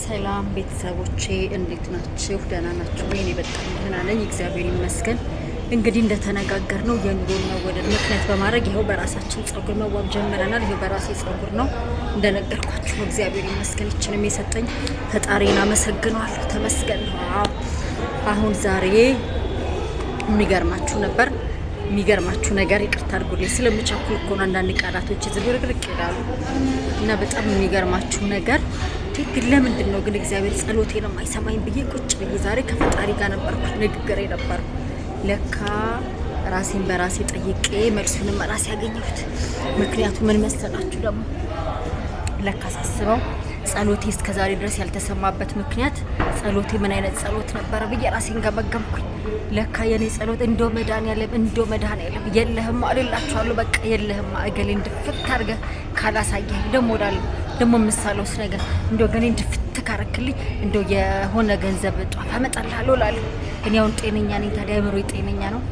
ሰላም ቤተሰቦቼ እንዴት ናችሁ? ደህና ናችሁ? እኔ በጣም ደህና ነኝ፣ እግዚአብሔር ይመስገን። እንግዲህ እንደተነጋገርነው የኑሮን መወደድ ምክንያት በማድረግ ይኸው በራሳችን ጸጉር መዋብ ጀምረናል። ይኸው በራሴ ጸጉር ነው እንደነገርኳችሁ ነው። እግዚአብሔር ይመስገን። ይችንም የሰጠኝ ፈጣሪን አመሰግነዋለሁ። ተመስገን ነው። አሁን ዛሬ የሚገርማችሁ ነበር የሚገርማችሁ ነገር ይቅርታ አድርጉልኝ፣ ስለምቸኩል እኮ ነው። አንዳንድ ቃላቶች ዝብርቅርቅ ይላሉ እና በጣም የሚገርማችሁ ነገር ግን ለምንድን ነው ግን እግዚአብሔር ጸሎቴን የማይሰማኝ ብዬ ቁጭ ብዬ ዛሬ ከፈጣሪ ጋር ነበርኩ ንግግር ነበርኩ። ለካ ራሴን በራሴ ጠይቄ መልሱንም ራሴ ያገኘሁት። ምክንያቱ ምን መሰላችሁ ደግሞ ለካ ሳስበው ጸሎቴ እስከ ዛሬ ድረስ ያልተሰማበት ምክንያት ጸሎቴ ምን አይነት ጸሎት ነበረ ብዬ ራሴን ገመገምኩኝ። ለካ የኔ ጸሎት እንደው መድኃኒዓለም እንደው መድኃኒዓለም የለህማ እልላችኋለሁ። በቃ የለህማ እገሌን ድፍት አድርገህ ካላሳየህ ደግሞ እላለሁ። ደግሞ የምሳለውስ ነገር እንደው እገሌን ድፍት ካረክልኝ እንደው የሆነ ገንዘብ ጧፍ አመጣልሃለሁ እላለሁ። እኔ አሁን ጤነኛ ነኝ። ታዲያ አእምሮዬ ጤነኛ ነው።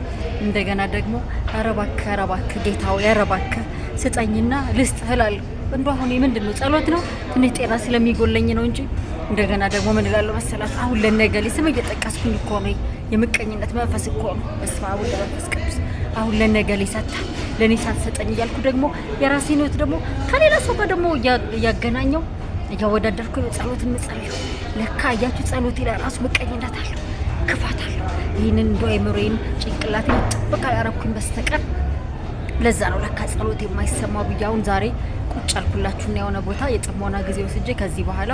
እንደገና ደግሞ ኧረ እባክህ ኧረ እባክህ ጌታ ሆይ ኧረ እባክህ ስጠኝና ልስጥህ እላለሁ። እንደው አሁን ምንድን ነው ጸሎት ነው ትንሽ ጤና ስለሚጎለኝ ነው እንጂ። እንደገና ደግሞ ምን እላለሁ መሰላችሁ? አሁን ለነገሌ ስም እየጠቀስኩኝ እኮ ነው። የምቀኝነት መንፈስ እኮ ነው። በስመ አብ ወወልድ ወመንፈስ ቅዱስ። አሁን ለነገሌ ሰጥታ ለእኔ ሳትሰጠኝ እያልኩ ደግሞ የራሴን ሕይወት ደግሞ ከሌላ ሰው ጋር ደግሞ እያገናኘው እያወዳደርኩ ነው ጸሎት የምጸልየው። ለካ አያችሁ ጸሎቴ ላይ ራሱ ምቀኝነት አለው፣ ክፋት አለው። ይህንን እንደው አይምሮዬን ጭንቅላቴን ጥብቅ አላረኩኝ በስተቀር ለዛ ነው ለካ ጸሎት የማይሰማው ብዬ አሁን ዛሬ ቁጭ አልኩላችሁና የሆነ ቦታ የጥሞና ጊዜ ወስጄ ከዚህ በኋላ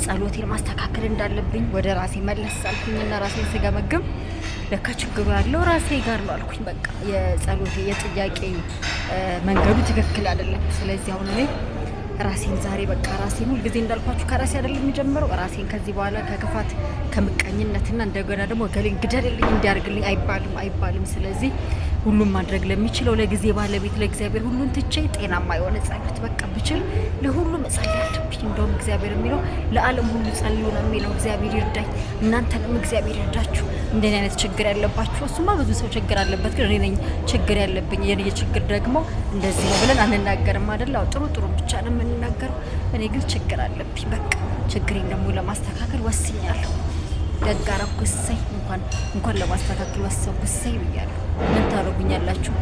ጸሎቴን ማስተካከል እንዳለብኝ ወደ ራሴ መለስ አልኩኝና ራሴን ስገመግም ለካ ችግሩ ያለው ራሴ ጋር ነው አልኩኝ። በቃ የጸሎቴ የጥያቄ መንገዱ ትክክል አይደለም። ስለዚህ አሁን እኔ ራሴን ዛሬ በቃ ራሴን ሁልጊዜ እንዳልኳችሁ ከራሴ አይደለም የሚጀምረው። ራሴን ከዚህ በኋላ ከክፋት ከምቀኝነትና እንደገና ደግሞ እገሌን ግደልልኝ እንዲያርግልኝ አይባልም አይባልም። ስለዚህ ሁሉም ማድረግ ለሚችለው ለጊዜ ባለቤት ለእግዚአብሔር ሁሉን ትቼ ጤናማ የሆነ ጸሎት በቃ ብችል ለሁሉም እጸልይ አለብኝ። እንደውም እግዚአብሔር የሚለው ለዓለም ሁሉ ጸልዩ ነው የሚለው። እግዚአብሔር ይርዳኝ፣ እናንተንም እግዚአብሔር ይርዳችሁ። እንደኔ አይነት ችግር ያለባችሁ፣ እሱማ ብዙ ሰው ችግር አለበት፣ ግን እኔ ነኝ ችግር ያለብኝ። የኔ ችግር ደግሞ እንደዚህ ነው ብለን አንናገርም አይደል? አዎ ጥሩ ጥሩ ብቻ ነው የምንናገረው። እኔ ግን ችግር አለብኝ። በቃ ችግሬን ደግሞ ለማስተካከል ወስኛለሁ። ደግ አደረኩ። እሰይ እንኳን ለማስተካከል ወሰንኩ። እሰይ ብያለሁ። ምን ታደርጉኛላችሁ?